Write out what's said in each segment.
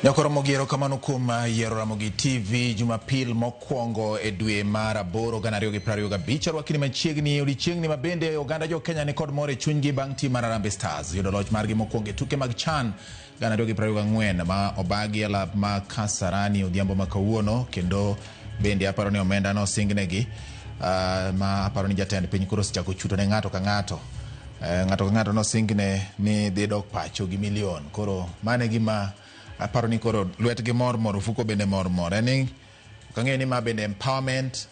Nyakoromogi erokamano kuom yiero Ramogi TV Jumapil mokwongo e dwe mar aboro 2025. Arwakni machiegni e odiechieng'ni ma bende oganda jo Kenya ni kod mor e chunygi bang' tim mar Harambee Stars yudo loch margi mokwongo e tuke mag CHAN 2024 ma obagi e lap ma Kasarani odhiambo ma kawuono, kendo bende aparo ni omenda nosingnegi ma aparo ni jatend piny koro osechako chuto ne ng'ato ka ng'ato. Ng'ato ka ng'ato nosingne ni dhi dok pacho gi milion. Koro mano e gima aparo ni koro lwetgi mor mor, ofuko bende mor mor. En ni ok ang'eyo ni ma bende empowerment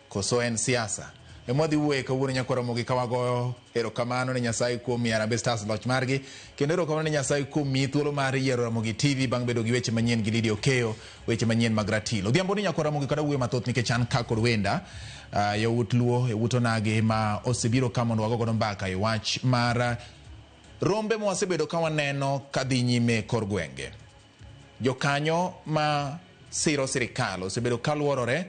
koso en siasa. Ema wadhi wuoye kawuono nyakwar Ramogi ka wagoyo erokamano ne Nyasaye kuom miyo Harambee Stars loch margi, kendo erokamano ne Nyasaye kuom miyi thuolo mar yiero Ramogi TV bang' bedo gi weche manyien gi Lydia Okeyo, weche manyien mag ratil. Odhiambo ni nyakwar Ramogi kada wuoyo mathoth nikech an ka kod wenda yawuot Luo, yawuot Onagi ma osebiro ka mondo wago godo mbaka e wach mar rombe ma wasebedo ka waneno ka dhi nyime e kor gwenge. Jokanyo ma siro sirikal osebedo ka luorore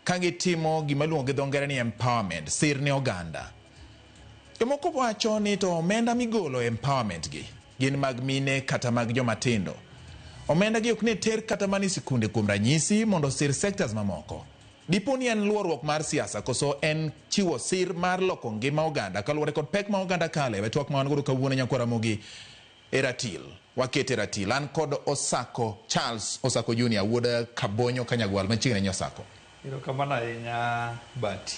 ka gitimo gima iluongo gi dho ngere ni empowerment, sir ne oganda. Jomoko wacho ni to omenda migolo e empowerment gi gin mag mine kata mag joma tindo. Omenda gi ok ne ter kata mana e sikunde kuom ranyisi mondo osir sectors mamoko. Dipo ni en luorruok mar siasa koso en chiwo sir mar loko ngima oganda kaluwore kod pek ma oganda kale. We twak ma wan godo kawuono nyakwar Ramogi e ratil. Wakete e ratil. An kod Osako Charles Osako Junior wuod Kabonyo Kanyagwal machiegni ahinya Osako. Erokamano ahinya Bati.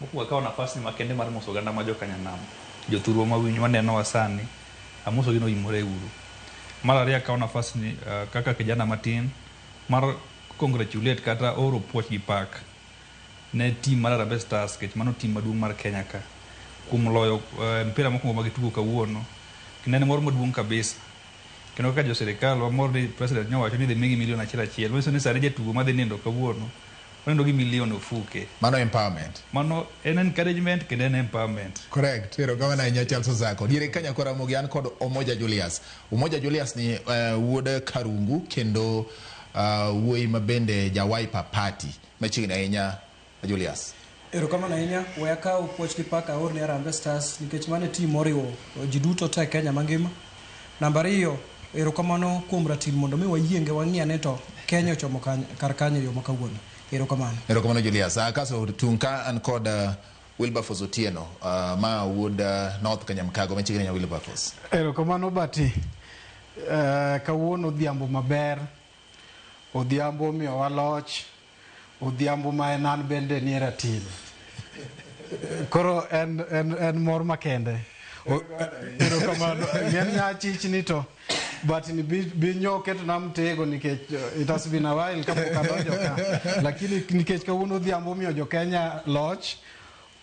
Mokwongo akawo nafas ni makende mar moso oganda ma jokanyanam, jothurwa mawinjo manenowa sani, amosogi ni oimore uru. Mar ariyo akawo nafas ni kaka kijana matin mar congratulate kata oro puoch gi pak ne team mar Harambee Stars nikech mano team maduong' mar Kenya ka kuom loyo mpira mokwongo ma gitugo kawuono. Kendo en mor maduong' kabisa. Kendo kaka jo sirikal wamor ni president nyowacho ni idhi migi milion achiel achiel. Manyiso ni sani jatugo madhi nindo kawuono onindo gi milion e ofuke. Mano empowerment. Mano en encouragement kendo en empowerment. Correct. Erokamano ahinya Charles Osako. Diere ka nyakwar Ramogi an kod Omoja Julius. Omoja Julius ni wuod Karungu kendo wuoyi ma bende ja Wiper Party. Machiegni ahinya Julius. Erokamano ahinya, we akaw puoch gi pak aor ne Harambee Stars nikech mano e team moriwo ji duto te Kenya mangima. Namba ariyo, erokamano kuom ratil mondo mi wayienge wang'i ane to Kenya ochomo kar kanye e yo ma kawuono. Erokamano. Erokamano Julius. Kaso tung' ka an kod Wilberforce Otieno ma wuod North Kanyamkago machiegni ahinya Wilberforce. Erokamano Bati. Kawuono odhiambo maber. Odhiambo omiyowa loch. Odhiambo ma en an bende nie ratil. Koro en, en, en mor makende. Erokamano. Ng'en nyachich ni to but ni bi, bi nyo ketona mtego nikech it has been a while kapok adonjo ka. Lakini nikech kawuono odhiambo omiyo jo Kenya loch,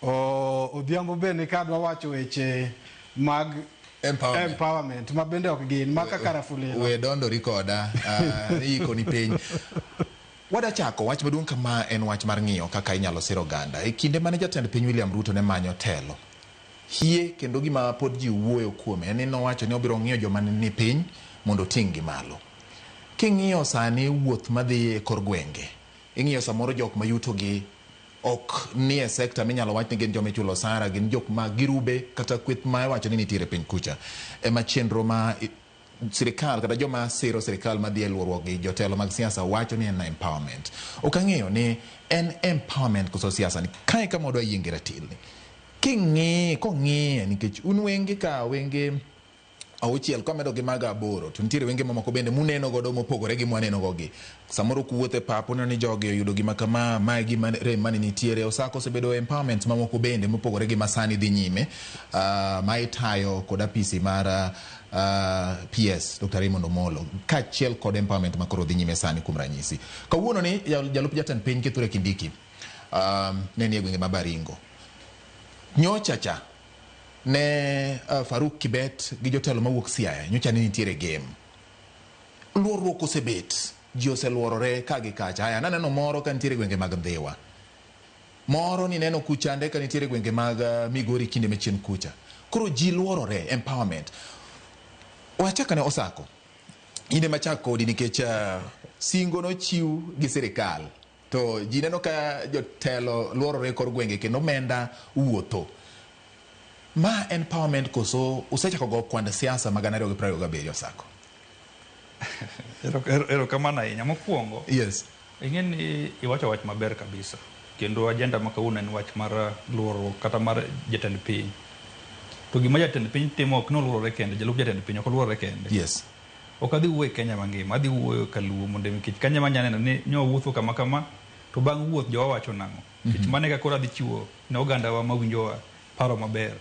odhiambo bende kadwa wacho weche mag Empowerment. empowerment ma bende ok gin ma kaka rafulila. We dondori koda, iko ni piny. Wada chako wach maduong' kama en wach mar ng'iyo kaka inyalo sir oganda. E kinde mane jatend piny William Ruto ne manyo telo, hie kendo gima pod ji wuoyo kuome en ni nowacho ni obiro ng'iyo joma ni piny mondo oting' gi malo. King'iyo sani wuoth madhi e kor gwenge, ing'iyo samoro jok ma yuto gi ok nie sekta minyalo wach ni gin joma ichulo osara, gin jok ma girube kata kweth ma iwacho ni nitiere piny kucha. Ema chenro ma sirikal kata joma siro sirikal madhi e luoruok gi jotelo mag siasa wacho ni en empowerment. Ok ang'eyo ni en empowerment koso siasa ni. Kae kama wadwa yienge ratil ni. King'iye, kong'iye nikech un wenge ka wenge auchiel kwamedo gi mago aboro to nitiere wenge mamoko bende muneno godo mopogore gi mwaneno go gi. Samoro kuwuotho e pap uneno ni jogi oyudo gima kama, ma e gima rem mane nitiere. Osako osebedo empowerment mamoko bende mopogore gi masani dhi nyime ma itayo kod apisi mar PS Dr. Raymond Omolo kaachiel kod empowerment ma koro dhi nyime sani kuom ranyisi. Kawuono ni jalup jatend piny Kithure Kindiki ne nie gwenge ma Baringo. Nyocha cha ne Faruk Kibet gi jotelo mawuok Siaya nyocha ne nitiere game. Luorruok osebet, ji oseluorore ka gi kacha. Aya naneno moro ka nitiere gwenge mag Ndhiwa. Moro nineno kuchande ka nitiere gwenge mag Migori kinde machien kucha. Koro ji luorore, empowerment. Wachak ane Osako. In ema chak kodi nikech singo nochiw gi sirikal. To ji neno ka jotelo luorore e kor gwenge kendo omenda wuotho. Ma empowerment koso usechako go kwand siasa mag 2027 Osako? Erokamano ahinya. Mokwongo, Yes. ing'e ni iwacho wach maber kabisa. Kendo agenda ma kawuono en wach mar luorruok kata mar jatend piny. To gima jatend piny timo ok noluorore kende, jalup jatend piny ok oluorore kende. Yes. Ok adhi wuoyo e Kenya mangima, adhi wuoyo kaluo mondo nikech kanyo ema anya neno ni nyo wawuotho kama kama, to bang' wuoth jowa wacho nang'o. Nikech mano e kaka koro adhi chiwo ne ogandawa mawinjowa paro maber.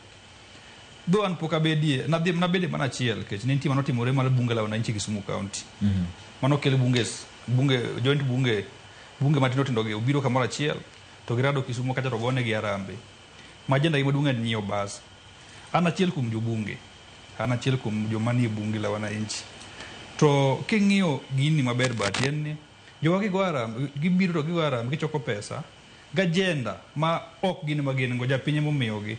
Though an pok abedie, nadhi nabede mana achiel nikech ne nitie manotimore mar bunge la wananchi Kisumu County. Mano kel bunge, bunge joint bunge, bunge matindo tindo gi obiro kamoro achiel to girado Kisumu kacha to gonegi harambee. Ma agenda gi maduong' en nyiewo bas. An achiel kuom jobunge, an achiel kuom joma nie bunge la wananchi. To king'iyo gini maber but en ni jowa gigo harambee, gibiro to gigo harambee gichoko pesa gi agenda ma ok gin ema gin go, japiny ema omiyogi.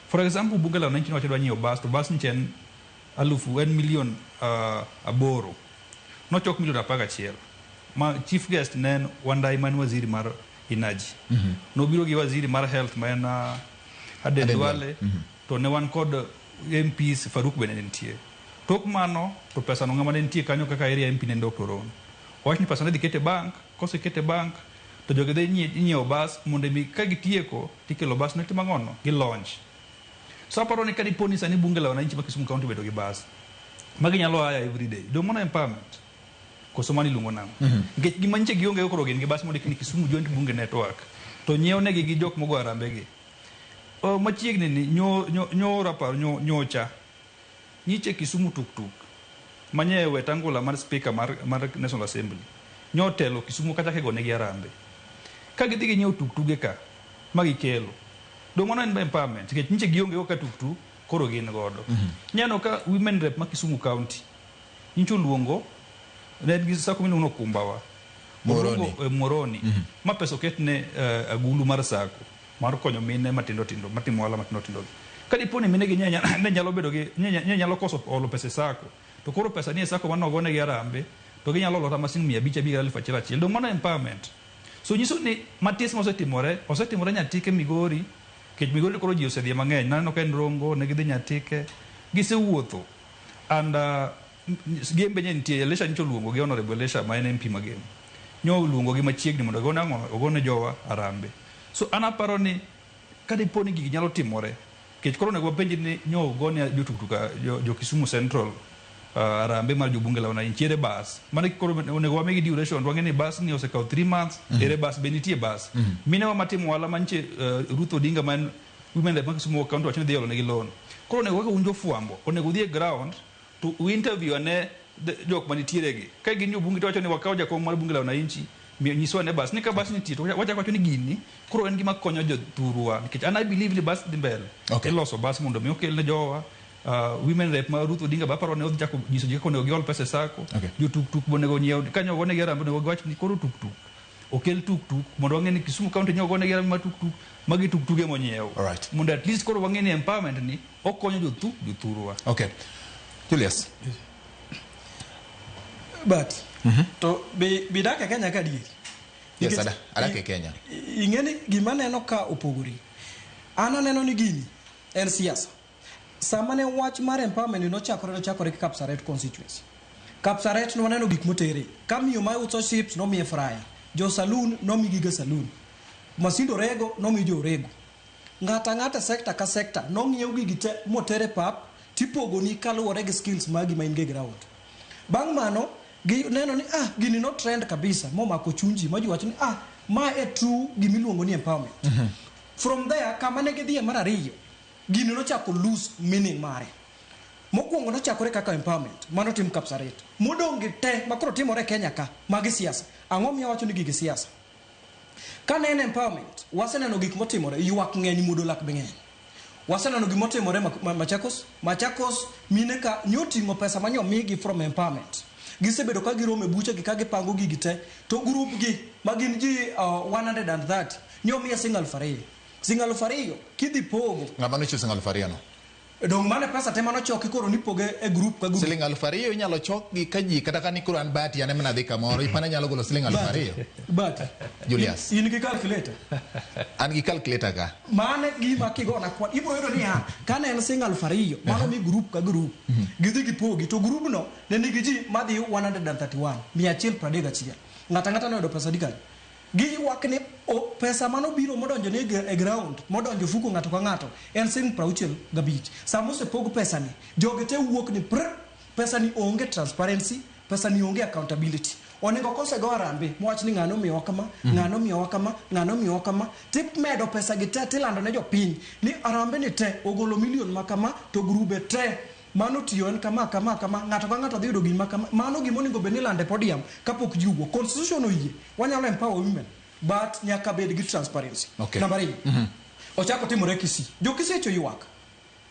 For example, bunge la wananchi nowacho dwa nyiewo bas to bas nyicha en alufu en milion 8. Nochok milion 11. Ma chief guest ne en Wandayi ma en waziri mar energy. Nobiro gi waziri mar health ma en Aden Duale, to ne wan kod MPs Faruk bende ne nitie. Tok mano to pesa no ng'ama ne nitie kanyo kaka area MP ne en Dr. Ron. Owach ni pesa ne idhi ket e bank, koseket e bank to jogi dhi nyiewo bas mondo mi ka gitieko tikelo bas no itimo ang'ono? Gi launch. So aparo ni kadipo ni sani bunge la wananchi ma Kisumu County obedo gi bas ma ginyalo hire every day. Dong' mano empowerment? Koso mano iluongo nang'o? Nikech gima nyiche gionge go koro gin gi bas mondik ni Kisumu Joint Bunge Network. To nyiew negi gi jok mogo harambe gi. Machiegni ni nyoro aparo nyocha nyiche Kisumu tuk tuk manye Wetangula mar speaker mar National Assembly nyotelo Kisumu kacha kigo negi harambe. Ka gidhi ginyiewo tuk tuge ka ma gikelo. Dong' mano en empowerment nikech nyiche gionge go ka tuk tuk koro gin godo. Ineno ka women rep ma Kisumu County nyicha oluongo ne en gi sako miluongo ni Okumbawa. Muhoroni. Muhoroni. Ma pesa oket ne agulu mar sako mar konyo mine matindo tindo matimo ohala matindo tindo. Ka dipo ni mine gi ne nyalo bedo gi ne nyalo koso olo pesa e sako to koro pesa ni e sako mane ogonegi harambe to ginyalo olo kata ma siling 500 500 1000 1,000. Dong' mano empowerment. So nyiso ni matis mosetimore, osetimore Nyatike Migori, nikech Migori koro ji osedhiye mang'eny. Naneno ka en Rongo, ne gidhi Nyatike, gisewuotho. And Gembe nye nitie, Elisha nyicho oluongo gi Honorable Elisha ma en MP ma Gembe. Nyo oluongo gi machiegni mondo ogone ang'o, ogone jowa harambe. So an aparo ni ka dipo ni gigi nyalo timore, nikech koro onego wapenj ni nyo ogone jo tuktuk jo Kisumu Central harambe mar jobunge la wananchi, ere bas? Mano koro onego wamigi duration, wang'e ni bas ni osekawo 3 months, ere bas, be nitie bas? Minewa matimo ohala mantie Ruth Odinga ma en women rep ma Kisumu County wacho ni dhi olo negi loan. Koro onego kaka un jofwambo, onego udhi e ground to u interview ane jok manitiere gi. Ka gin jobunge to wacho ni wakaw jakom mar bunge la wananchi, nyiswa ane bas. Ni ka bas nitie to wachako wacho ni gini koro en gima konyo jothurwa. Nikech an I believe ni bas dhi mbele. Iloso bas mondo mi okel ne jowa. Women rep ma Ruth Odinga be aparo ni odhi chako nyiso ji kaka onego giol pesa e sako. Jo tuk tuk be onego nyiew, kanyo ogonegi harambee onego giwach ni koro tuk tuk. Okel tuk tuk mondo wang'e ni Kisumu County nyo ogonegi harambee mar tuk tuk, magi tuk tuge monyiew. Mondo at least koro wang'e ni empowerment ni okonyo jothurwa. Okay. Julius. But to be bidak e Kenya ka adieri? Yes, adak e Kenya. Ing'e ni gima neno ka opogore. An aneno ni gini en siasa. Sama ne wach mar empowerment nochakore, nochakore gi Kapsaret constituency. Kapsaret nwaneno gik motere. Ka miyo ma uso chips nomiye fryer. Jo saloon nomi gige saloon. Masindo rego nomi jo rego. Ng'ato ang'ata sector ka sector nong'iew gigi te motere pap tipogoni kaluwore gi skills magi ma in go e ground. Bang' mano gi neno ni gini no trend kabisa momako chuny ji ma ji wacho ni ma e true gimiluongo ni empowerment. From there kama ne gidhiye mar ariyo gini nochako lose meaning mare. Mokwongo nochakore kaka empowerment mano tim Kapsaret. Modong' gi te makoro timore e Kenya ka magi siasa. Ang'o miyo awacho ni gigi siasa? Ka ne en empowerment, waseneno gik motimore, ywak ng'eny, muodo lak be ng'eny. Waseneno gik motimore Machakos. Machakos mine ka nyoting'o pesa ma nyomigi from empowerment. Gisebedo ka giromo e buche gi ka gipango gigi te, to group gi ma gin ji 130 nyomiye siling 2,000. Siling 2,000 kidhi pogo. Ng'ama nochiwo siling 2,000 no? Dong mane pesa te manochoki koro nipoge e group ka group. Siling 2,000 inyalo chok gi ka ji kata ka ni koro an Bahati an ema nadhi kamoro ipana nyalo golo siling 2,000. But Julius. In gi calculator. An gi calculator ka. Mane gima kigona kwan ibro yudo niya kane en siling 2,000 mano mi group ka group gidhi gipogi to group no ne nigi ji madhi 131 131 ng'ato ang'ata noyudo pesa adi kanyo. Giywak ni o, pesa manobiro modonjo ni e ground modonjo fuko ng'ato ka ng'ato en siling 65. Sama osepog pesa ni jogi te wuok ni pr pesa ni onge transparency, pesa ni onge accountability. Onego kosego harambee mowach ni ng'ano omiyowa kama, ng'ano omiyowa kama, ng'ano omiyowa kama, timedo pesa gi te tilando ne jopiny ni harambee ni te ogolo milion ma kama to grube te mano tiyo en kama kama kama ng'ato ka ng'ato dhi yudo gima kama. Mano gima onego bed ni ilando e podium kapok ji owuok. Constitution oyie wanyalo empower women but nyaka bed gi transparency. Namba ariyo, ochako timore Kisii. Jo Kisii echo ywak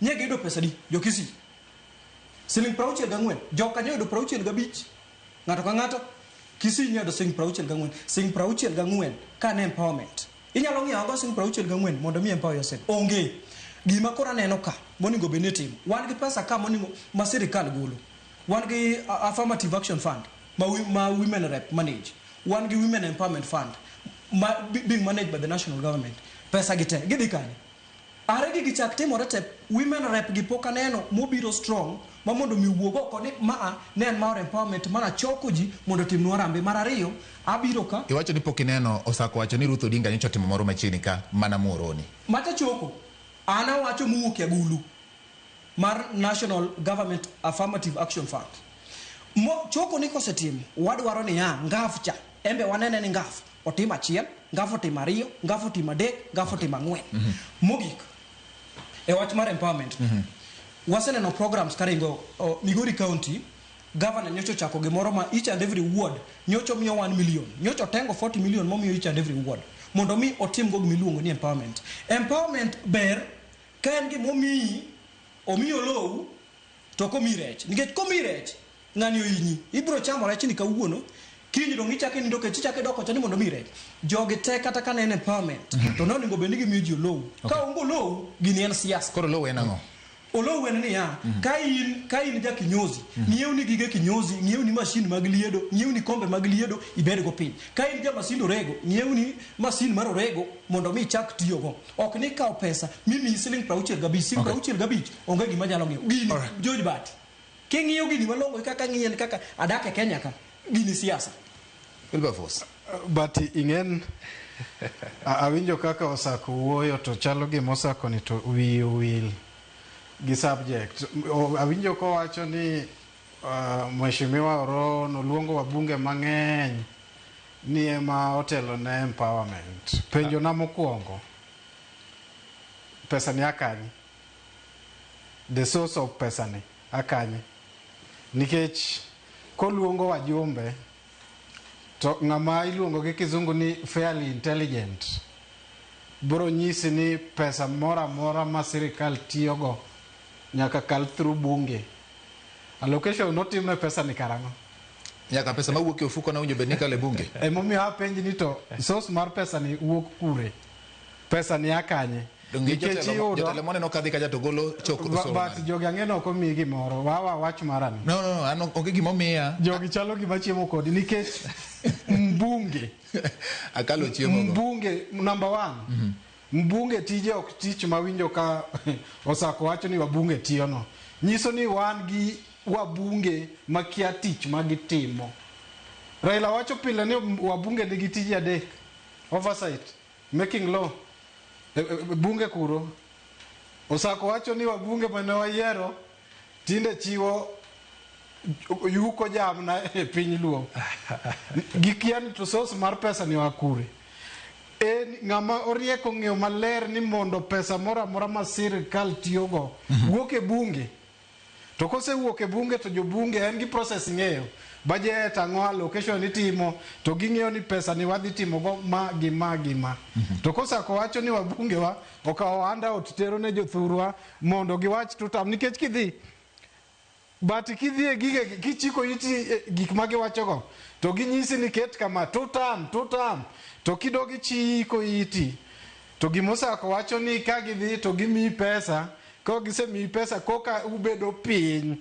nye giyudo pesa di jo Kisii siling 64. Jokanyo oyudo 65 ng'ato ka ng'ato. Kisii nyoyudo siling 64. Siling 64 ka ne empowerment inyalo ng'iewo go siling 64 mondo mi empower yourself. Onge gima koro aneno ka monego bed ni itimo. Wan gi pesa ka monego ma sirikal golo. Wan gi affirmative action fund ma women rep manage. Wan gi women empowerment fund ma being managed by the national government. Pesa gi te gidhi kanye? Are gigi chak timore te women rep gi pok aneno mobiro strong ma mondo mi wuog oko ni maa ne en mar empowerment mana choko ji mondo otimnwa harambee. Mar ariyo abiro ka Iwacho ni pok ineno Osako wacho ni Ruth Odinga nyocha otimo moro machiegni ka mana Muhoroni. Macha choko an awacho mowuok e agulu mar National Government Affirmative Action Fund. Mo, choko ni kosetimo wadwaro niya ngaf cha embe wanene ni ngaf otim achiel, ngaf otim ariyo, ngaf otim adek, ngaf otim ang'wen. Mogik e wach mar empowerment waseneno programs karingo Migori County governor nyocha ochako gimoro ma each and every ward nyocha omiyo 1 million, nyocha otengo 40 million momiyo each and every ward mondo mi otim go gimiluongo ni empowerment. Empowerment ber ka en gimomiyi omiyo low to ok omiyi rech, nikech komiyi rech ng'ani ohinyi ibiro chamo rech ni kawuono kiny dong ichako inindo kech ichako idok kocha ni mondo omiyi rech. Jogi te kata ka ne en empowerment to ne onego bed ni gimiyo ji olou. Ka onge olou gini en siasa. Koro olou en ang'o? Olou en niya, ka in ja kinyozi, ng'iewni gige kinyozi, ng'iewni masin mag liedo, ng'iewni kombe mag liedo, ibed go piny. Ka in ja masind orego, ng'iewni masin mar orego mondo mi ichak tiyogo. Ok ni ikawo pesa mimiyi siling 65, siling 65 onge gima nyalo ng'iewo. Gini, George Bati, king'iyo gini malong'o kaka ng'iyen kaka adak e Kenya ka, gini siasa. Wilberforce. But ing'en awinjo kaka Osako wuoyo to chalo gima Osako ni to wiye owil gi subject. Awinjo kowacho ni Mheshimiwa Oro noluongo wabunge mang'eny ni ema otelo ne empowerment. Penjo na mokwongo, pesa ni akanye? The source of pesa ni akanye? Nikech koluongo wajumbe to ng'ama iluongo gi kizungu ni fairly intelligent bro nyisi ni pesa moro amora ma sirikal tiyogo nyaka kal through bunge. Allocation notimne pesa ni karang'o? Nyaka pesa mawuok e ofuko na winjo bed ni kalo e bunge. Emomiyo apenji ni to source mar pesa ni wuok kure? Pesa ni akanye? Nikech iyudo jotelo moneno kadhi kacha to golo chok but jogi ang'e ni ok omiyi gimoro. Wawa wach marani. No, an onge gima omiya. Jogi chalo gima chiemo kodi nikech mbunge. Akalo chiemo go. Mbunge number 1. Mbunge tije ok tich mawinjo ka Osako wacho ni wabunge tiyo no. Nyiso ni wan gi wabunge makia tich magitimo. Raila wacho pile ni wabunge nigi tije adek. Oversight, making law, bunge kuro. Osako wacho ni wabunge mane wayiero tinde chiwo yuko jamna e piny Luo. Gikia ni to source mar pesa ni wakure. En ng'ama orieko ng'eyo maler ni mondo pesa moro amora ma sirikal tiyogo wuok e bunge. To kosewuok e bunge to jobunge en gi process ng'eyo. Budget ang'o allocation itimo to ging'eyo ni pesa ni wadhi timo go ma gi ma gi ma. To kosako wacho ni wabunge wa okawo handout tero ne jothurwa mondo giwach tutam nikech kidhi but kidhi e gige kichiko iti gik ma giwachogo to ginyisi ni ket kama tutam tutam to kidog ichiko iti to gimosako wacho ni ka gidhi to gimiyi pesa Ka gisemiyi pesa koka ubedo piny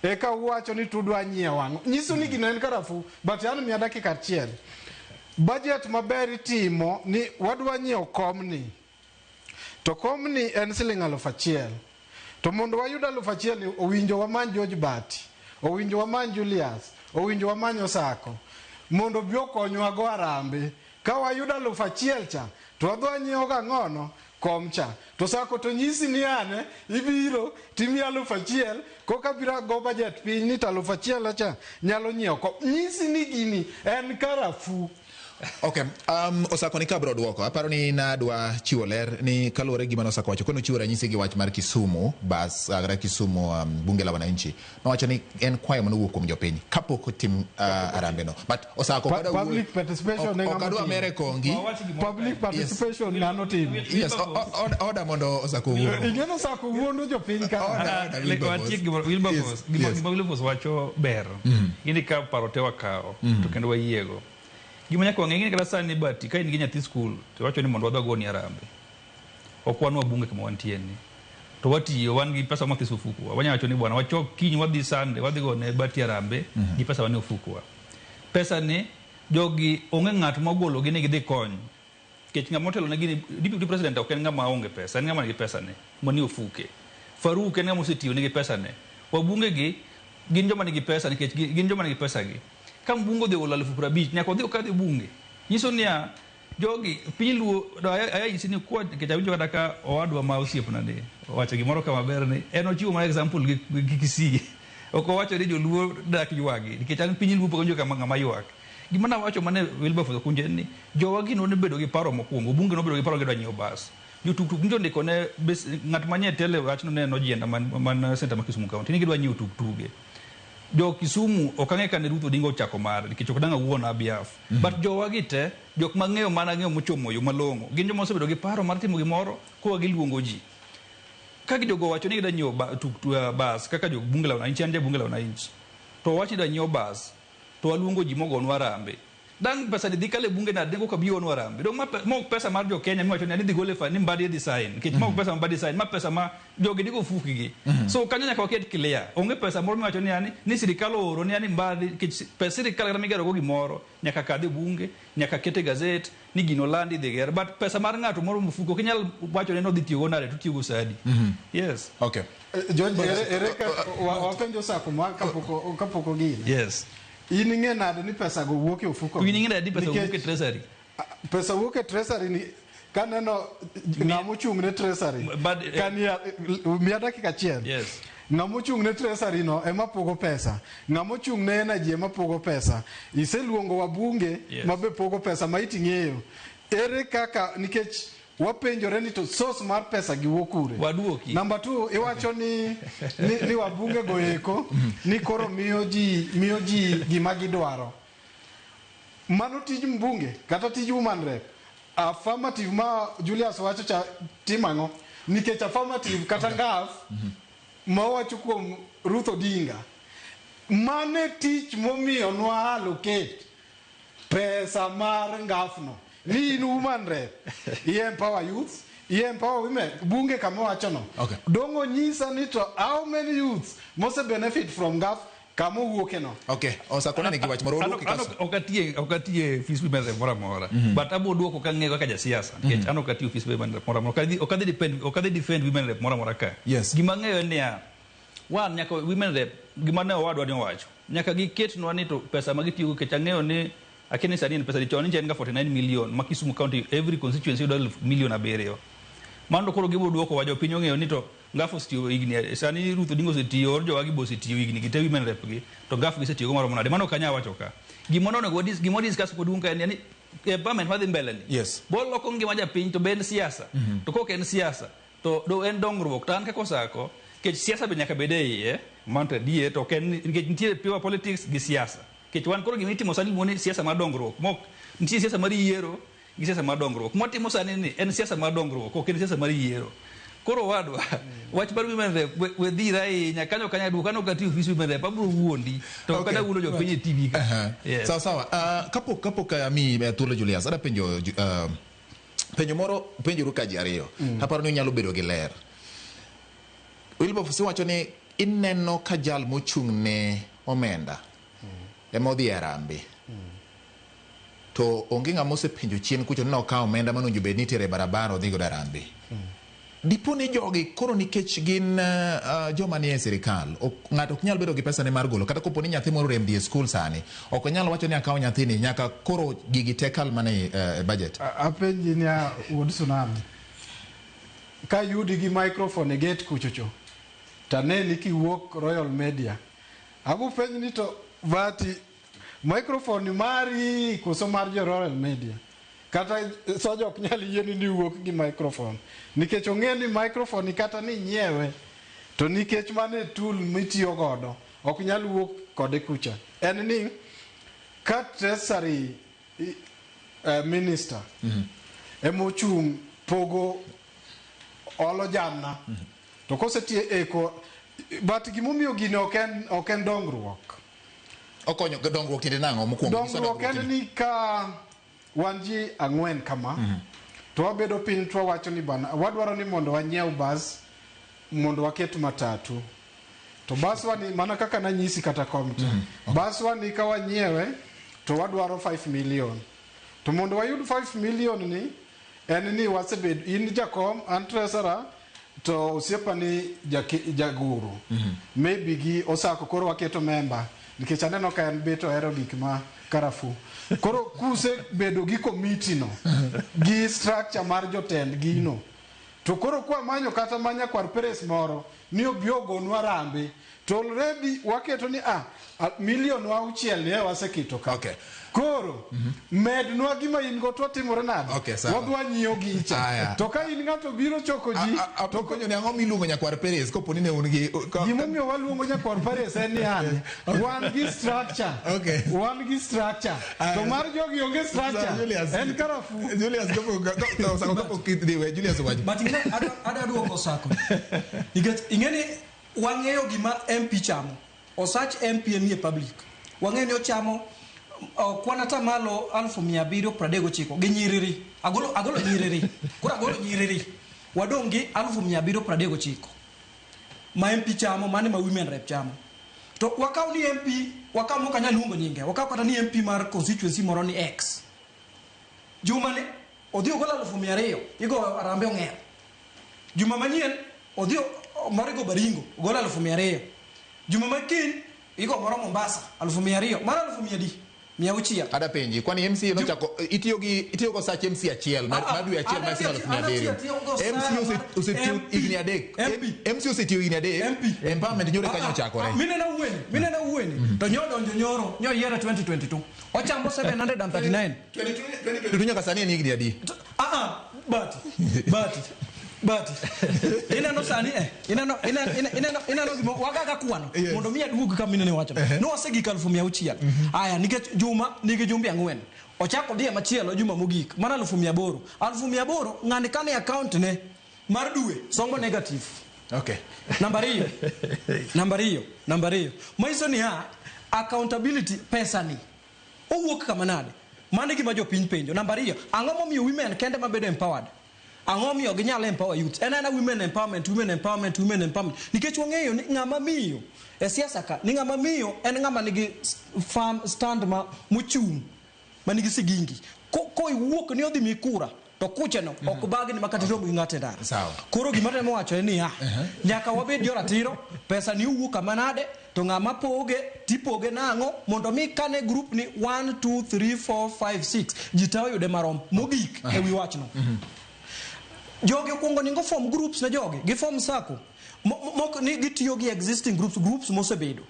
eka uwacho ni tudwa nyiewo ang'o. Nyiso ni gino en karafuu, but an miya dakika achiel. Budget maber itimo ni wadwa nyiewo komni. To komni en siling 1000. To mondo wayud 1000 ni owinjo wamany George Bati, owinjo wamany Julius, owinjo wamany Osako mondo obi okonywa go arambe. Ka wayudo 1000 cha to wadhi wanyiewo gang'ono kom cha. To Sako to nyisi ni ane ibiro timiya 1000 koka biro go budget piny ni to 1000 cha nyalo nyiewo kom. Nyisi ni gini en karafuu. Okay, Osako ni kabro duoko. Aparo ni nadwa chiwo ler ni kaluwore gi gima Osako wacho. Kono chiwo ranyisi gi wach mar Kisumu, bas uh, Kisumu bunge la wananchi. Nowacho ni en kwayo manowuok kuom jopiny kapok otim arambe no. But Osako pa public participation ne ok adwa mere kongi. Public participation yes. Ng'ano timo. Yes, oda mondo Osako wuo. Ingeno Osako wuondo jopiny ka. Wilberforce, gima Wilberforce wacho ber. Gini ka paro te wakawo to kendo wayiego. Gima nyaka wang'e ni kata sani Bati ka in gi nyathi skul to iwacho ni mondo wadhi wagoni arambe. Ok wan wabunge kama wantie ni. To watiyo wan gi pesa mathiso ofukuwa. Wanyalo wacho ni bwana wachok kiny wadhi Sunday wadhi gone Bati arambe gi pesa manie ofukuwa. Pesa ni jogi onge ng'at mogolo gi ni gidhi kony. Nikech ng'ama otelo ne gini deputy president ok en ng'ama onge pesa, en ng'ama nigi pesa ne manie ofuke. Faruk en ng'ama osetiyo nigi pesa ne. Wabunge gi gin joma nigi pesa nikech gin joma nigi pesa gi. Ka mbunge odhi ogolo 50,000 nyaka odhi okadh e bunge. Nyiso niya jogi piny luo aya nyisi ni kwa nikech awinjo kata ka owadwa ma osiepna ni owacho gimoro ka maber ni en ochiwo mana example gi Kisii. Ok owacho ni joluo dak ywagi nikech an piny luo pok awinjo ka ng'ama ywak. Gima nawacho mane Wilberforce Okunje en ni jowa gi nobedo gi paro mokwongo, bunge nobedo gi paro gidwa nyiewo bas. Jotuktuk nyicho ndiko ne ng'at manye tele wachno ne en Ojienda man, man center ma Kisumu County ni gidwa nyiewo tuktuge. Jo Kisumu ok ang'e kane Ruth Odinga ochako mare nikech ok dang' awuo on her behalf. But jowa gi te jok mang'eyo mana ng'eyo mochomo yo malong'o gin joma osebedo gi paro mar timo gimoro koa giluongo ji. Ka jogo owacho ni gidwa nyiewo bas kaka jo bunge la wananchi an ja bunge la wananchi to owach ni idwa nyiew bas to waluongo ji mogonwa arambe. Dang' pesa ni dhi kalo e bunge nade koka bi onwa arambe. Dong' ma ma ok pesa mar jo Kenya miwacho ni idhi gole fa ni Mbadi dhi sign nikech ma ok pesa ma Mbadi sign ma pesa ma jogi digo ofukgi. So kanyo nyaka waket clear. Onge pesa moro miwacho ni yani ni sirikal ooro ni yani Mbadi nikech pes sirikal kata migero go gimoro nyaka kadh e bunge, nyaka ket e gazet ni gino landi idhi ger. But pesa mar ng'ato moro mofuko ok inyal wacho ni nodhi tiyogo nade to otiyogo sadi. Yes. Okay. George, ere ka wapenjo Sako ma kapok ogine. Yes. In ing'e nade ni pesa go wuok e ofuko? In ing'e nade ni pesa wuok e treasury? Pesa wuok e treasury ni kaneno ng'ama ochung' ne treasury. But, Kania miya dakika achiel. Yes. Ng'ama ochung' ne treasury no ema pogo pesa. Ng'ama ochung' ne energy ema pogo pesa. Iseluongo wabunge Yes. ma be pogo pesa ma iting'eyo. Ere kaka nikech wapenjore ni to source mar pesa gi wuok kure? Waduoki. Number 2 iwacho ni wabunge go eko ni koro miyo ji gima gidwaro. Mano tij mbunge kata tij woman rep. Affirmative ma Julius wacho cha timo ang'o? Nikech affirmative kata ngaf ma wacho kuom Ruth Odinga. Mane tich momiyo nwa allocate pesa mar ngafno. Ni in woman rep, i empower youth, i empower women. Bunge kama wacho no. Okay. Dongo nyisa ni to how many youths mose benefit from ngaf kama owuoke no. Okay, Osako ne nigi wach moro Ano oduoki kaso. ok atiye ofis women rep moro amora. But abo duoko kang'eyo kaka jasiasa nikech an ok atiyo ofis women rep moro amora. Ok adhi defend women rep moro amora ka. Yes. Gima ang'eyo en niya, one nyaka women rep gima ne owadwa ni owacho. Nyaka giketnwa ni to pesa ma gitiyogo nikech ang'eyo ni akia ni sani en pesa di chon en ga 49 million ma Kisumu County every constituency yudo 7 million. Mano to koro gibiro duoko wa jopiny ong'eyo ni to ngaf osetiyo higni sani Ruth Odinga osetiyo or jowagi be osetiyo higni gi te women rep gi to ngaf gisetiyo go maromo nade mano ok anyal wacho ka. Gima onego gima wadiscuss maduong' ka en ni empowerment madhi mbele ni. Yes. Boloko ngima japiny to be en siasa. To kok en siasa to do en dongruok to an kaka Osako nikech siasa be nyaka bed e iye mano to adier to ok en nikech nitie pure politics gi siasa. Nikech wan koro gima itimo sani iluongo ni siasa mar dongruok mok nitie siasa mar yiero gi siasa mar dongruok. Mwatimo sani ni en siasa mar dongruok ok en siasa mar yiero. Koro wadwa wach mar women rep we dhir ahinya kanyo kanyo duok an ok atiyo ofis women rep abiro wuondi to ok Okay. adwa wuondo jopiny e TV ka. Yes. Sawa sawa. Kapok amiyi thuolo Julius, adwa penjo penjo moro penjoru ka ji ariyo. Aparo ni unyalo bedo gi ler. Wilberforce wacho ni ineno ka jal mochung' ne omenda ema odhi e Harambee. To onge ng'ama osepenjo chien kucho ni nokawo omenda mane owinjo bed ni itere e barabara odhi godo Harambee. Dipo ni jogi koro nikech gin joma nie sirikal, ng'ato ok nyal bedo gi pesa ne mar golo kata kopo ni nyathi moro orem dhi e skul sani, ok onyal wacho ni akawo nyathini nyaka koro gigi te kal mana e budget. Apenji niya wuod Tsunami, ka yudi gi microphone e gate kuchocho, taneni kiwuok Royal Media, ago penj ni to Bati, microphone mari koso mar jo Royal Media? Kata soja ok nyal yieni ni iwuok gi microphone nikech ong'e ni microphone kata ni nyiewe to nikech mano e tool mitiyo godo ok nyal wuok kode kucha. En ni ka treasury minister emochung' pogo olo jamna to kosetie eko but gimomiyo gini ok en dongruok. Okonyo dongruok tiende nang'o mokwongo? Dongruok en ni ka wan ji ang'wen kama to wabedo piny to wawacho ni bana wadwaro ni mondo wanyiew bas mondo waket matatu to bas wani mana kaka nanyisi kata komta bas wani ka wanyiewe to wadwaro 5 million to mondo wayud 5 million ni en ni wasebed in jakom an treasurer to osiepa ni jagoro maybe gi osako koro waketo member nikech aneno ka en bet ohero gik ma karafuu koro kusebedo gi komiti no gi structure mar jotend gino to koro kwamanyo kata manya kwar Peres moro ni obi ogonwa harambee to already waketo ni milion wa auchiel ni e waseketo ka Okay. koro mednwa gima in go to watimore nade Okay, sawa. wadwa nyiewo gicha Aya. to ka in ng'ato biro choko ji To konyo ni ang'o miluongo nyakwar Perez kopo ni ne un gi gimomiyo waluongo nyakwar Peres en ni an wan gi structure Okay. wan gi structure to mar jogi onge structure Julius. en karafuu Julius kapo Osako kapo kidhi we Julius owacho. But ing'e adwa duoko Osako. Nikech ing'e ni wang'eyo gima MP chamo. Osach MP enie public. Wang'eyo ni ochamo kwan atamalo 739 gi nyiriri. Agolo nyiriri. Koro agolo nyiriri. Wadong' gi 739 ma MP chamo, mane ma women rep chamo. To wakaw ni MP, wakaw mok anyal luongo nyinge, wakaw kata ni MP mar constituency moro ni X. Juma ni odhi ogolo 200,000, igoyo Harambee ong'er. Juma manyien odhi moro igo Baringo, ogolo 200,000. Juma makiny igo moro Mombasa, 200,000. Mano 600,000? 600. Ada penji, kwani MCA nochako itiyo go sach MC achiel mar dwe achiel mar 700,000. MC osetiyo higni adek. MC osetiyo higni adek. Empowerment nyoro kanyo ochakore. Mineno wueni to nyo donjo nyoro, nyo yiere 2022. Ochamo 739. 2022 nyaka sani en higni adi? But ineno sani ineno gimo wagaga kwano mondo mi aduog kama minene wacho. No wasegik 600,000. Aya nikech Juma nigi jumbe 4. Ochako dhi e machielo juma mogik mar 800,000. 800,000 ng'ani kane account ne mar dwe songo negative. Okay. Namba ariyo. Manyiso ni accountability pesa ni owuok kama nade? Mano e gima jopiny penjo. Namba ariyo, ang'o momiyo women kende mabedo empowered? Ang'o momiyo ginyalo empower youth? En aena women empowerment, women empowerment, women empowerment. Nikech wang'eyo ni ng'ama miyo e siasa ka, ni ng'ama miyo en ng'ama nigi farm stand ma mochung' ma nigi sigingi. Koiwuok ni odhi mi kura, to kuche no ok bagni makata iromo gi ng'ato e ndara. Koro gima temo wacho en niya, nyaka wabed joratiro, pesa ni owuok kama nade, to ng'ama poge tipoge nang'o mondo mi kane group ni 1 2 3 4 5 6 ji te oyude marom mogik e wi wachno. Jogi okwongo ningo form groups ne jogi, gi form sacco. Moko ni gitiyo gi existing groups mosebedo.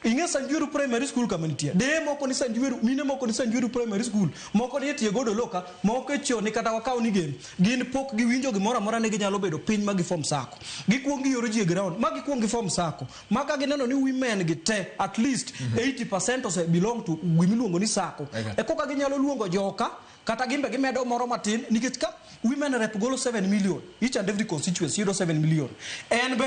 Ing'e Sanjueru Primary School kama nitie. Deye moko ni Sanjueru, mine moko ni Sanjueru Primary School, moko ni e tie godo loka, moko e choo ni kata wakaw ni game. Gin pok giwinjo gimoro amora ni ginyalo bedo piny ma giform sacco. Gikuong gioro ji e ground, ma gikuong giform sacco. Ma ka gineno ni women gi te at least 80% ose belong to gimiluongo ni sacco. E koka ginyalo luongo joka kata gimbe gimedo moro matin nikech ka women rep golo 7 million each and every constituency yudo 7 million. En be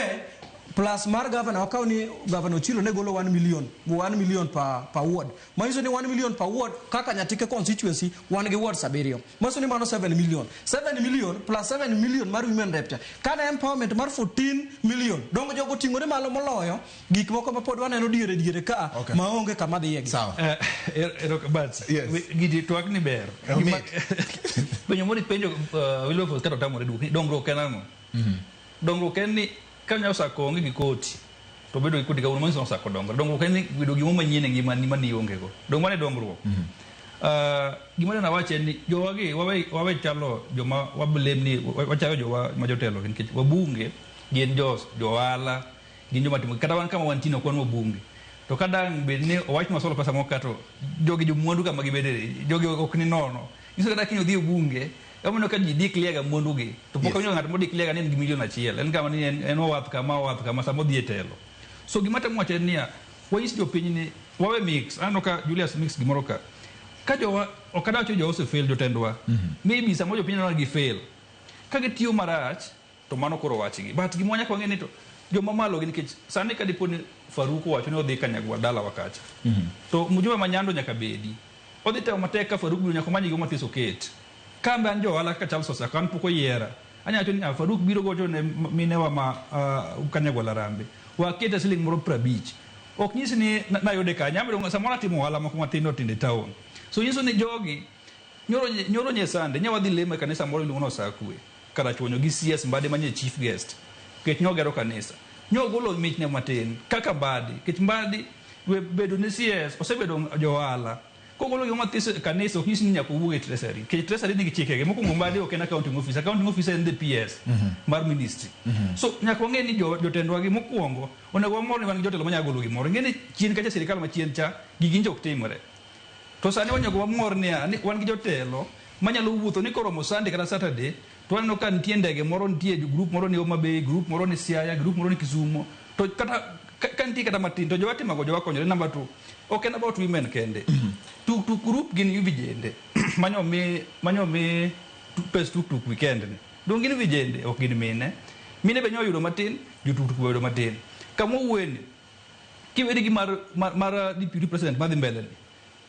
Plus mar governor, wakaw ni Governor Ochilo ne golo 1 million, 1 million per ward. Manyiso ni 1 million per ward kaka Nyatike constituency wan gi wards abiriyo. Manyiso ni mano 7 million. 7 million plus 7 million mar women rep cha. Kana empowerment mar 14 million. Dongo jogo ting'ore malo moloyo gik moko ma pod waneno diere diere ka maonge kama dhiye gi. Sawa. But Yes. Gidi twak ni ber. Omit. Penjo moro ipenjo Wilberforce kata otamore duoko ni dongruok en ang'o? Dongruok en ni ka nya osako onge gi koti to bedo gi koti kawuono manyiso ni osako dongore. Dongruok en ni yudo gimoro manyien e ngimani mane ionge go. Dong mano e dongruok. Gima dana wach en ni jowa gi wawe chalo joma wa blame ni wachayo jowa ma jotelo nikech wabunge gin jo ohala gin joma timo kata wan kama wantie ok wan wabunge. To ka dang' bed ni owach ni wasolo pesa moko kato jogi jomwandu kama gibede jogi ok ni nono. Nyiso kata kiny odhi e bunge emomiyo ka ji declare ga mwandu gi to pok awinjo ng'at mo declare ga ni en gi milion achiel en kama ni en owath kama owath kama sama odhi e telo. So gima temo wacho en niya wanyis jopiny ni wawe mix aneno ka Julius mix gimoro ka ka jowa ok adwa wacho ni jowa ose fail jotendwa maybe samoro jopiny neno ni gi fail ka gitiyo marach to mano koro wachgi but gima nyaka wang'e ni to joma malo gi nikech sani ka dipo ni Faruk owacho ni odhi Kanyagwa dalawa kacha to mjumbe ma Nyando nyaka bedi odhi temo matek ka Faruk biro nyaka omany gima mathis oket kambe an jo ohala kaka Charles Osaka an pok oyiera anya wacho ni Faruk biro gocho ne minewa ma Kanyagwa Larambe wakete siling moro 50 ok nyis ni nayude kanye abedo samoro atimo ohala moko matindo tindo e town so nyiso ni jogi nyoro nye Sunday nya wadhi lemo e kanisa moro iluongo ni Osakwe Karachuonyo gi CS Mbadi manye chief guest nikech nyogero kanisa nyogolo michne matin kaka Mbadi nikech Mbadi we bedo ne CS osebedo jo ohala kogolo gima mathis e kanisa ok nyis ni nyaka owuog e treasury nikech treasury nigi chikege mokwongo Mbadi ok en accounting officer accounting officer en the PS mar ministry so nyaka wang'e ni jotendwa gi mokwongo onego wamor ni wan gi jotelo manyalo golo gimoro ing'e ni chien kacha sirikal machien cha gigi nyicha ok timre to sani onego wamor niya ni wan gi jotelo manyalo wuotho ni koromo Sunday kata Saturday to waneno ka nitie ndege moro nitie group moro ni Homa Bay group moro ni Siaya group moro ni Kisumo to kata ka nitie kata matin to jowa timogo jowa konyore number 2 ok en about women kende tuk tuk group gin vijende manyo mi pes tuk tuk weekend ni dong gin vijende ok gin mine mine be nyo yudo matin jotuk tuk be yudo matin kama owuoye kiweri gi mar deputy president madhi mbele ni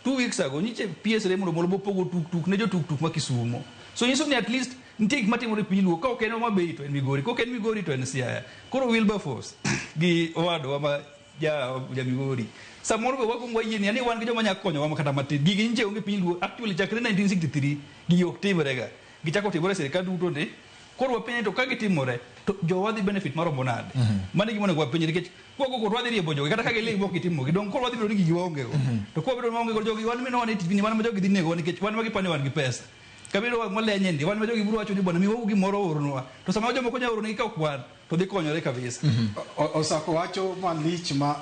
2 weeks ago nyiche PS Raymond Omolo bopogo tuk tuk ne jotuk tuk ma Kisumo so nyiso ni at least nitie gik matimore e piny Luo ka ok en Homa Bay to en Migori ka ok en Migori to en Siaya koro Wilberforce gi owadwa ma ja Migori samoro be wakwongo wayie ni wan gi joma nyalo konyowa kata matin gigi nyiche onge piny Luo actually chakre 1963 gigi ok timre ga gichako timore e sirikal duto ni koro wapenje to ka gitimore to jowa dhi benefit maromo nade mano e gima onego wapenje nikech kwago koro wadhi riembo jogi kata ka giling mok gitimo gi dong koro wadhi bedo ni gigi waonge go to kwa bedo ni waonge go jogi wan mino wan e tich wan ma jogi dhi nego nikech wan ma gipani wan gi pesa kabiro wang' malenye ndi wan ma jogi biro wacho ni bwana miwa gimoro oornwa to sama jomoko nya oornegi ka ok wan to dhi konyore kabisa Osako wacho malich ma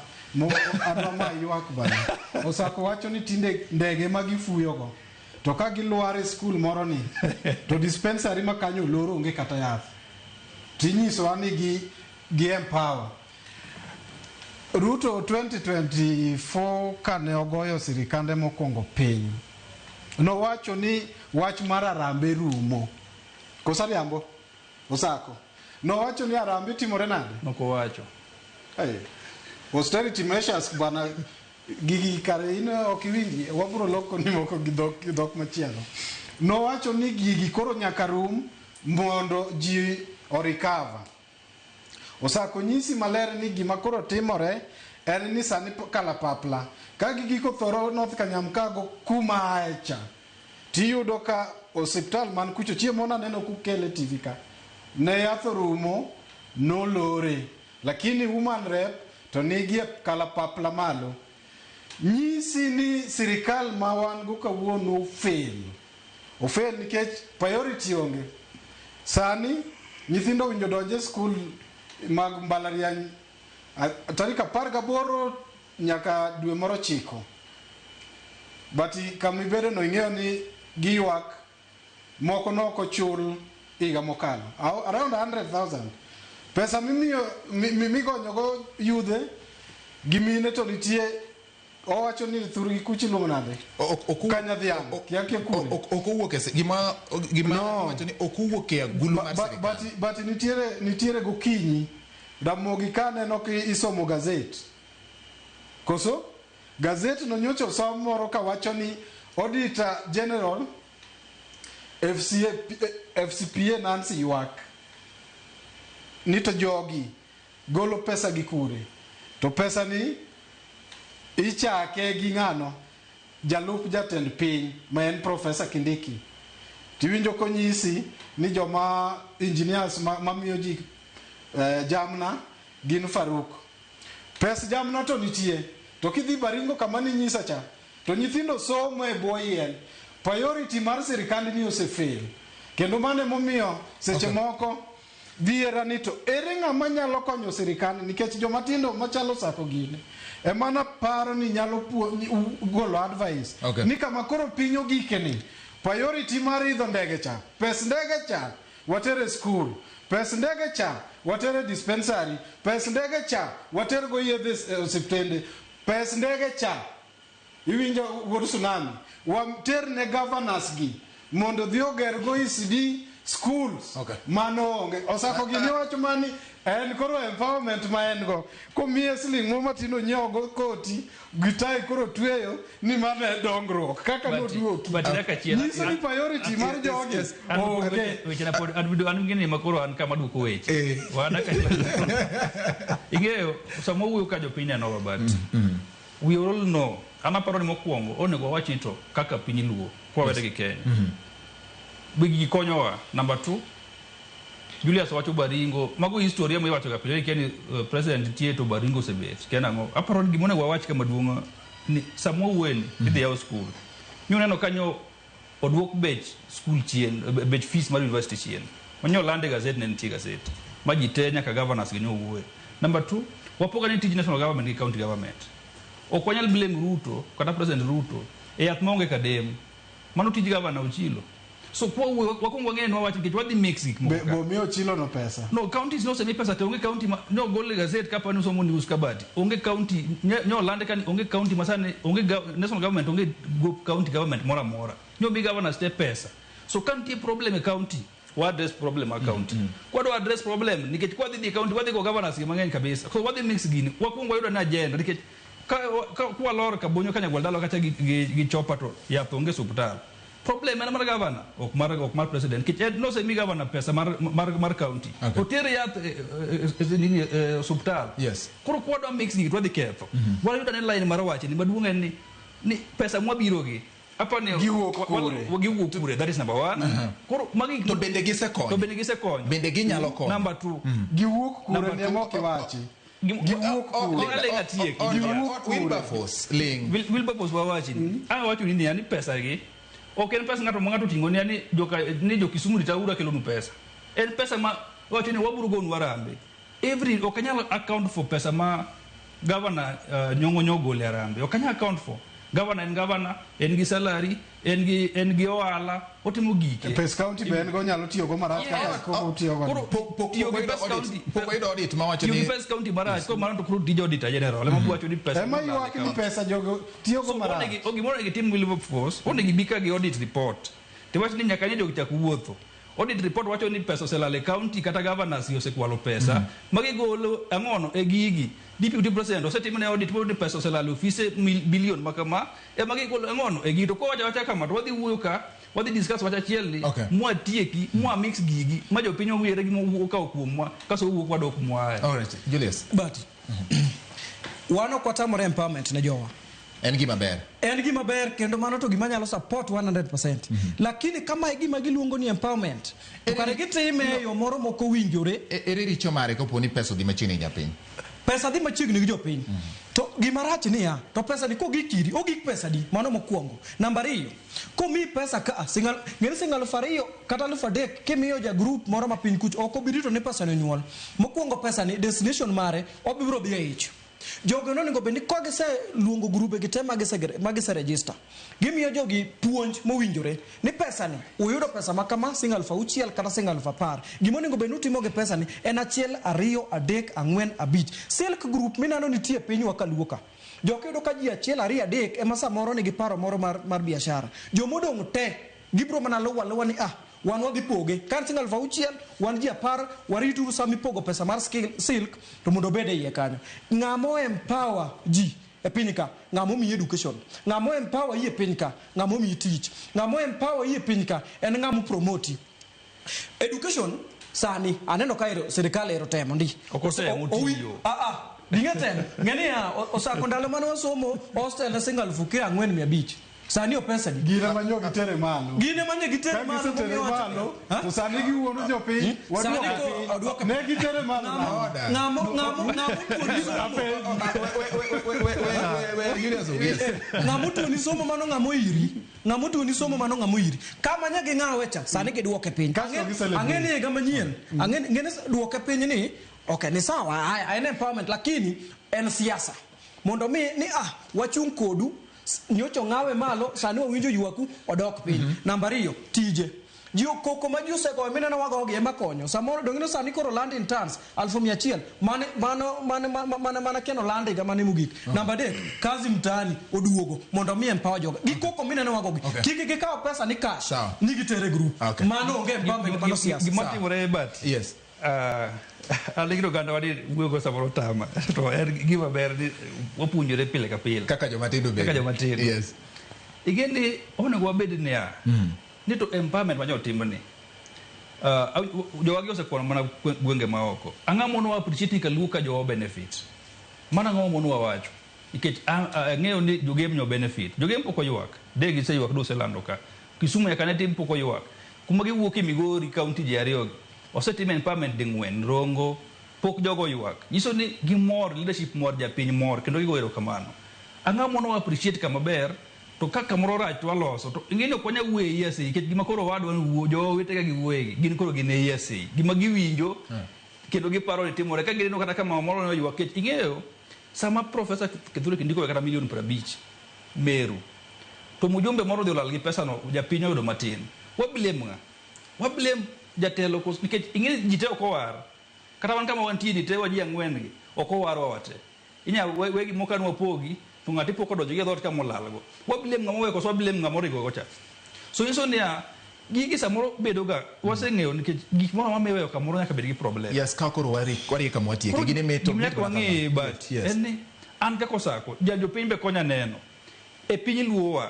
adwa ma ywak bana. Osako wacho ni tinde ndege ma gifuyogo to ka gilwar e skul moro ni to dispensary ma kanyo olor onge kata yath tinyisowa ni gi empower Ruto 2024 kane ogoyo sirikande mokwongo piny nowacho ni wach mar Harambee rumo koso ariambo Osako nowacho ni Harambee timore nade nokowacho hey, austerity measures bwana gigi kare in ok iwinji wabro loko ni moko gi dhok machielo nowacho ni gigi koro nyaka rum mondo ji o-recover Osako nyisi maler ni gima koro timore en ni sani kalapapla ka gigiko thoro North Kanyamkago kuma ae cha tiyudo ka osiptal man kucho chiemo naneno kukele TV ka ne yath orumo nolore lakini woman rep to nigi e kalapapla malo nyisi ni sirikal ma wan go kawuono fail ofail nikech priority onge sani nyithindo owinjo donje skul mag mbalariany tarik 18 nyaka dwe moro 9 but kama ibedo no ing'eyo ni giywak moko nok ochul higa mokalo around 100,000 pesa mimiyo migonyogo yudhe gi mine to nitie owacho ni thurgi kuchi iluongo nade Kanya dhiang' kia kia kure ok owuok e gima wacho ni ok owuok e agulu mar sirikal but nitiere gokinyi Ramogi ka aneno ki isomo gazet. Koso? Gazet no nyocha osom moro ka wacho ni Auditor General FCA, FCPA Nancy ywak ni to jogi golo pesa gi kure. To pesa ni ichake gi ng'ano? Jalup jatend piny ma en Professor Kindiki. Tiwinjo konyisi ni joma engineers mamiyo ji jamna gin Faruk. Pes jamna to nitie. To kidhi Baringo kama ninyisa cha, to nyithindo somo e bwo yien. Priority mar sirikand ni osefail. Kendo mano emomiyo seche moko dhiera ni to ere ng'ama nyalo konyo sirikand nikech joma tindo machalo Sako gini ema naparo ni nyalo golo advice ni kama koro piny ogike ni priority mar idho ndege cha, pes ndege cha watere skul, pes ndege cha watere dispensary, pes ndege cha water go yedhe e osiptende, pes ndege cha iwinjo wuod tsunami water ne governors gi mondo dhi oger go ECD schools. Mano onge. Osako gini wacho mani en koro empowerment ma en go komiye siling mo matin onyiewo go koti gi tai koro tweyo ni mano e dongruok kaka noduoki nyiso ni priority mar jogi onge. Wechena pod an gini ma koro an kama duoko weche. Ing'eyo sama wuoyo ka jopiny nenowa but we all know an aparo ni mokwongo onego wawach ni to kaka piny Luo kwawere gi Kenya. Be gigi konyowa. Number 2, Julius wacho Baringo, mago historia miwacho ga pile kia ni president nitie to Baringo osebet. Kia nang'o? Aparo ni gima onego wawach ka maduong' ni sama wawuoyeni idhi yaw skul. Nyo neno kanyo oduok bech skul chien, bech fees mar university chien. Manyo lande gazet ne nitie gazet. Ma ji te nyaka governors gi nyo wuoye. Number 2, wapoga ni tij national government gi county government. Ok wanyal blame Ruto kata President Ruto e yath maonge kadem. Mano tij governor Ochilo. So kwa wakwongo wang'e ni wawach nikech wadhi mix gik moko. Bo miyo Ochilo no pesa. No, counties no osemi pesa te onge county ma no gol e gazet kapa ni usomo news kabati. Onge county nyo lande kani onge county masani onge national government onge go county government moro amora. Nyo mi governors te pesa. So ka nitie problem e county, wa address problem e county. Kwadwa address problem nikech kwa dhi county wadhi go governors gi mang'eny kabisa. So wadhi mix gini, wakwongo wayudo ni agenda nikech ka kwalor Kabonyo Kanyagwal dalo kacha gi chopa to yath onge osiptal. Problem en mar governor, ok mar president. Nikech en nosemi governor pesa mar county. Oter yath nini osiptal. Koro kwadwa mix gigi to wadhi ketho. Wayudo ni line mar wacho ni maduong' en ni pesa mwabiro gi apani giwuok kure. Giwuok kure, that is number 1. Koro magi to bende gisekonyo. To bende gisekonyo. Bende ginyalo konyo. Number 2. Giwuok kure ne mok iwachi. Giwuok kure. Giwuok kure. Wilberforce ling. Wilberforce wawachi ni. Awacho ni ni pesa gi. Ok en pesa ng'ato ma ng'ato ting'o ni joka ni jo Kisumu ritaura kelonu pesa. En pesa ma wacho ni wabiro gonu Harambee. Every ok anyal account for pesa ma governor Nyong'o nyogolo e Harambee. Ok anyal account for. Governor en governor, en gi salary, en gi ohala, otimo gike. Pes county be en go nyalo tiyo go marach kaka koro otiyo go. Pok oyudo audit mawacho ni tiyo gi pes county marach, koro mano to koro tij auditor general ema wacho ni pesa. Ema ywak ni pesa jogo tiyo go marach. So gimoro onego itim Wilberforce, onego ibi ka gi audit report. Tiwach ni nyaka ne jogi chak wuotho. Audit report wacho ni pesa oselal e county kata governors osekwalo pesa. Magi golo ang'ono e gigi. Deputy president osetimne audit ni pesa oselal e ofise billion makama. E magi golo ang'ono e gigi. To kowacho awacha kama to wadhi wuoyo ka, wadhi discuss wach achiel ni mwatieki, mwa mix gigi, ma jopiny owere gi mokawo kuomwa, kaso owuok wadok mwaye. All right, Julius. But wan ok watamore empowerment ne jowa. En gima ber. En gima ber kendo mano to gima nyalo support 100%. Lakini kama e gima giluongo ni empowerment, to kare gitime e yo moro mok owinjore. Ere richo mare kapo ni pesa odhi machiegni gi japiny? Pesa dhi machiegni gi jopiny. To gima rach niya, to pesa ni kogik iri, ogik pesa di, mano mokwongo. Namba 2, komiyi pesa ka, ng'eni siling 2,000 kata 3,000 kimiyo ja group moro ma piny kucho, ok obi rito ni pesa ni onyuol. Mokwongo pesa ni destination mare, obiro dhi e ich. Jogo nonego bed ni kogise luongo grube gi te magise register, gimiyo jogi puonj mowinjore ni pesa ni uyudo pesa ma kama siling 6,000 kata siling 10,000. Gima onego bed ni utimo gi pesa ni en 1, 2, 3, 4, 5. Silk group mineno nitie pinywa kaluo ka. Jok yudo ka ji 1, 2, 3 ema samoro nigi paro moro mar biashara. Jomodong' te gibiro mana luwo aluwa ni wan wadhi poge ka en siling 6,000 wan ji 10 warituru sama ipogo pesa mar silk to mondo obed e iye kanyo. Ng'ama empower ji e piny ka, ng'ama omiyi education, ng'ama empower yi e piny ka, ng'ama omiyi tich, ng'ama empower yi e piny ka en ng'ama promoti. Education sani aneno ka ero sirikal ero temo ndi. Ok otemo, otiyo. Ging'e temo. Ng'e niya, osako ndalo mane wasomo hostel ne siling 4,500. Sani o pesa di. Gine ma nyo gitere malo. Gine ma nyo gitere Ka malo. gisetere momiyo wacho- malo, Ha? to sani giwuondo jopiny, Sani waduoke ko- piny. oduoke Ne gitere malo nang'o? Ng'amo ng'amo ng'amo tuoni somo. Ng'amo tuoni somo mano ng'amo iri. Ng'amo tuoni somo mano ng'amo iri. Kama nya ging'awe cha, sani giduoke piny. Kasto Ang'e gi-celebrate. ang'e ni higa manyien. Ang'e ng'e ni duoke piny ni okay ni sawa, haya en empowerment lakini en siasa. Mondo mi ni wachung' kodu nyocha ong'awe malo sani wawinjo ywaku odok piny. Namba 2 tije. Ji koko ma ji osegoyo mineno wagogi ema konyo. Samoro dongino sani koro land in tons 1,100 mane mano mane mane mana keno land higa mane mogik. Namba 3 kazi mtaani oduogo mondo mi empower joga. Gi koko mineno wagogi. Kik gikaw pesa ni cash Sawa. ni gitere group. Okay. Mano onge empowerment mano siasa. Gima timore but Yes. Aligro oganda wadi wuoyo samoro tama to en gima ber ni wapuonjore pile ka pile Kaka joma tindo bende. Kaka joma tindo. Yes. Igeni onego wabed niya ni to empowerment ma nyotimni jowagi osekwano mana gwenge maoko. Ang'o mono appreciate ni kaluo ka jowa benefit? Mano ang'o mono wawacho? Nikech ang'eyo ni jogem nyo benefit. Jogem pok oywak. De giseywak do oselando ka. Kisumu nyaka ne tim pok oywak. Kuma giwuok e Migori county ji ariyo gi. Osetim empowerment ding'wen Rongo pok jogo oywak. Nyiso ni gimor, leadership mor, japiny mor kendo gigo erokamano. Ang'o mono appreciate kama ber to ka kamoro rach to waloso to ing'e ni ok wanyal wuoyo e EAC nikech gima koro wadwa ni wuo jowete ka giwuoye gi gin koro gin e EAC gima giwinjo kendo giparo ni timore ka gineno kata ka mama moro ne oywak nikech ing'eyo sama Professor Kithure Kindiki owe kata milion 50 Meru to mjumbe moro odhi olal gi pesano japiny oyudo matin wa blame ng'a? Wa blame jatelo nikech ing'e ji te ok owar kata wan kama wantie ni te wa ji ang'wen gi ok owarwa wate inya we gimoro ka nwapogi to ng'ati pok odonjo gi e dhoot kama olalgo. Wa blame ng'ama oweyo koso wa blame ng'ama oringo go cha. So nyiso niya gigi samoro bedo ga waseng'eyo nikech gik moro amora miweyo kamoro nyaka bed gi problem. Yes, ka koro warie kama watieke. Gine meto. Gima nyaka wang'e but Yes. en ni an kaka Osako jopiny be konya neno e piny Luowa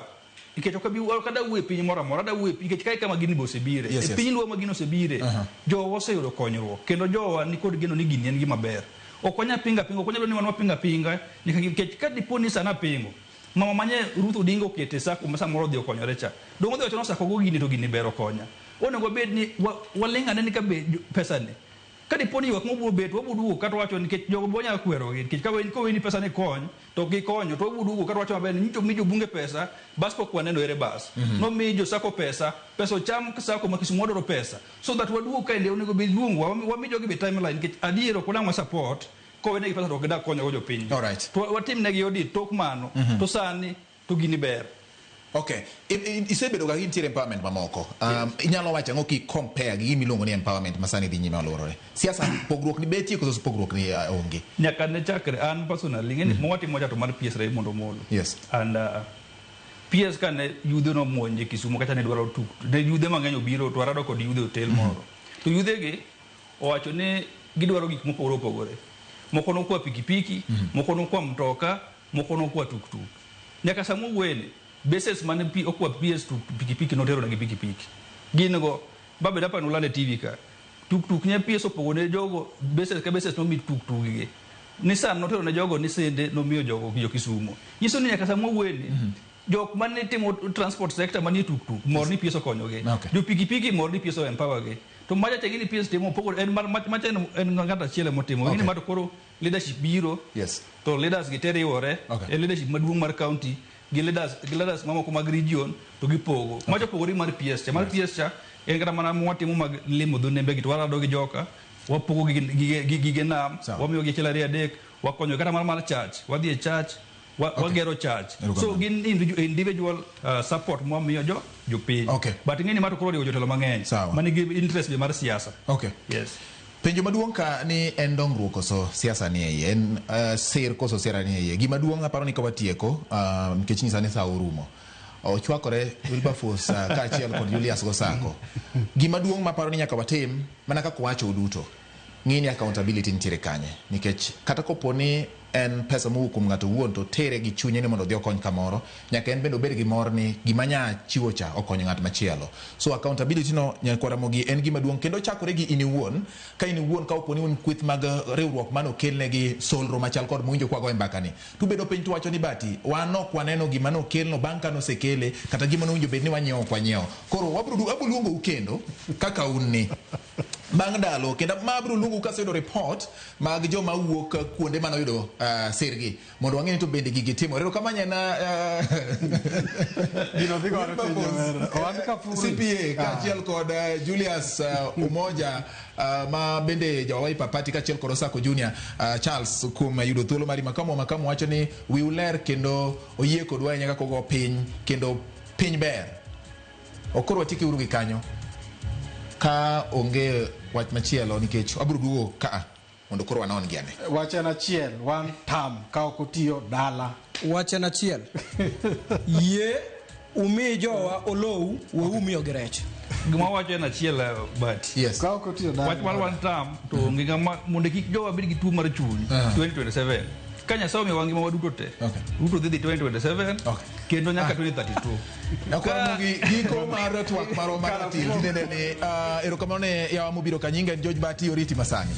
nikech ok abi ok ada wuoyo e piny moro amora ada wuoyo nikech kae kama gini be osebire Yes, e yes. piny Luo ma gini osebire jowa oseyudo konyruok kendo jowa nikod geno ni gini en gima ber. Ok wanyal pinga pinga ok wanyal ni wan wapinga pinga nikech ka dipo ni sana pingo mama manye Ruth Odinga okete sako ma samoro odhi okonyore cha dong odhi wacho ni osako go gini to gini ber okonya. Onego bed ni waling'ane ni ka be pesa ni ka dipo ni ywak mobiro bet wabiro duogo kata wacho nikech jogo be wanyalo kwerogi nikech ka koweni pesa ni kony to gikonyo to wabiro duogo kata wacho maber ni nyicho mi jobunge pesa bas pok waneno ere bas nomi jo sako pesa pesa ocham sako ma Kisumu wadwaro pesa so that waduog kaendi onego bed luongwa wami jogi be timeline nikech adier ok wadang' wa support kowenegi pesa to ok gidag konyogo jopiny. Alright. To watim negi audit tok mano to sani to gini ber. Okay. Isebedo ga gintiere empowerment mamoko. Inyalo wacho ang'o ki compare gi gima iluongo ni empowerment ma sani dhi nyime oluorore? Siasa pogruok ni betie koso pogruok ni onge? Nyaka ne chakre an personally ng'eni mawatimo cha to mar PS Raymond Omolo. Yes. And PS kane yudhe nomonje Kisumu kacha ne dwaro tuk ne yudhe mang'eny obiro to arado kod yudhe hotel moro. To yudhe gi owacho ni gidwaro gik mopogore opogore. Moko nokwa pikipiki, moko nokwa mtoka, moko nokwa tuktuk. Nyaka sama owuoyeni, bases mane okwa PS tuk pikipiki notero negi pikipiki. Gin go, babe dapa nulande TV ka. Tuktuk nye PS opogo ne jogo, bases ka bases nomi tuktuk gi. Nissan notero ne jogo, Nissan nomiyo jogo jo Kisumu. Nyiso ni nyaka sama owuoyeni, jok mane timo transport sector manie tuktuk mor ni PS okonyogi. Okay. Jo pikipiki mor ni PS o empower gi. To macha cha gini PS timo opogore en mar macha en ng'ato achiel emotimo. Gini Okay. mar koro leadership biro. Yes. To leaders gi te riwore. Okay. E leadership maduong' mar county gi leaders mamoko mag region to gipogo. Macha opogore mar PS cha. Mar PS cha en kata mana mwatimo mag limo dho nembe gi to warado gi joka, wapogo gige nam, wamiyo gi achiel ariyo adek, wakonyo kata mar church, wadhi e church, wagero church. So gin individual support mwamiyo jopiny. Okay. But ing'e ni ma to koro oriwo jotelo mang'eny manigi interest be mar siasa. Okay. Yes. Penjo maduong' ka ni en dongruok koso siasa ni e iye, en sir koso sera ni e iye. Gima duong' aparo ni ka watieko, nikech nyisa ni sa orumo. Ochwakore Wilberforce kaachiel kod Julius Gosako. Gima duong' maparo ni nyaka watim mana kaka wacho uduto. Ng'i ni accountability nitiere kanye nikech kata kopo ni en pesa mowuok kuom ng'ato owuon to tere gi chunye ni mondo odhi okony kamoro nyaka en bende obed gi mor ni gima nya chiwo cha okonyo ng'at machielo. So accountability no nyakwar Ramogi en gima duong' kendo chakore gi in iwuon ka in iwuon ka opo ni un kweth mag riwruok mane okelnegi solro machal kod mowinjo kwago e mbaka ni tubedo piny tuwacho ni bati wan ok waneno gima nokelno bang' ka nosekele kata gima nowinjo bed ni wanyiewo ok wanyiewo. Koro wabro abro luongou kendo kaka un ni bang' ndalo kendo ma abro luongou kaseyudo report mag joma wuok kuonde mane oyudo sirgi mondo wang'e ni to bende gigi timore. Erokamano na Gino dhi gore piny omera. Wan ka puri. CPA kaachiel kod Julius Umoja ma bende ja Wiper Party kaachiel kod Osako Junior Charles kuom yudo thuolo mari. Makamu Makamu wacho ni wiu ler kendo oyie kodwa ahinya kaka ogo piny kendo piny ber. Ok koro watieke uru gi kanyo ka onge wach machielo nikech abiro duogo ka mondo koro wanon gi ane. Wach en achiel, one term ka ok otiyo dala. Wach en achiel. Yie umi jowa olou, we umiyogi rech. Gima wacho en achiel but Yes. Ka ok otiyo dala. wach mar one term to onge ng'ama mondo kik jowa bed gi tuo mar chuny 2027 ka Nyasaye omiyowa ngima waduto te Okay. Ruto dhi dhi 2027 Okay. kendo nyaka 2032 Nyakwar Ramogi, giko mar twak marwa mar ratil tinende ni erokamano ne yawa mobiro ka nyinga en George Bati oriti masani.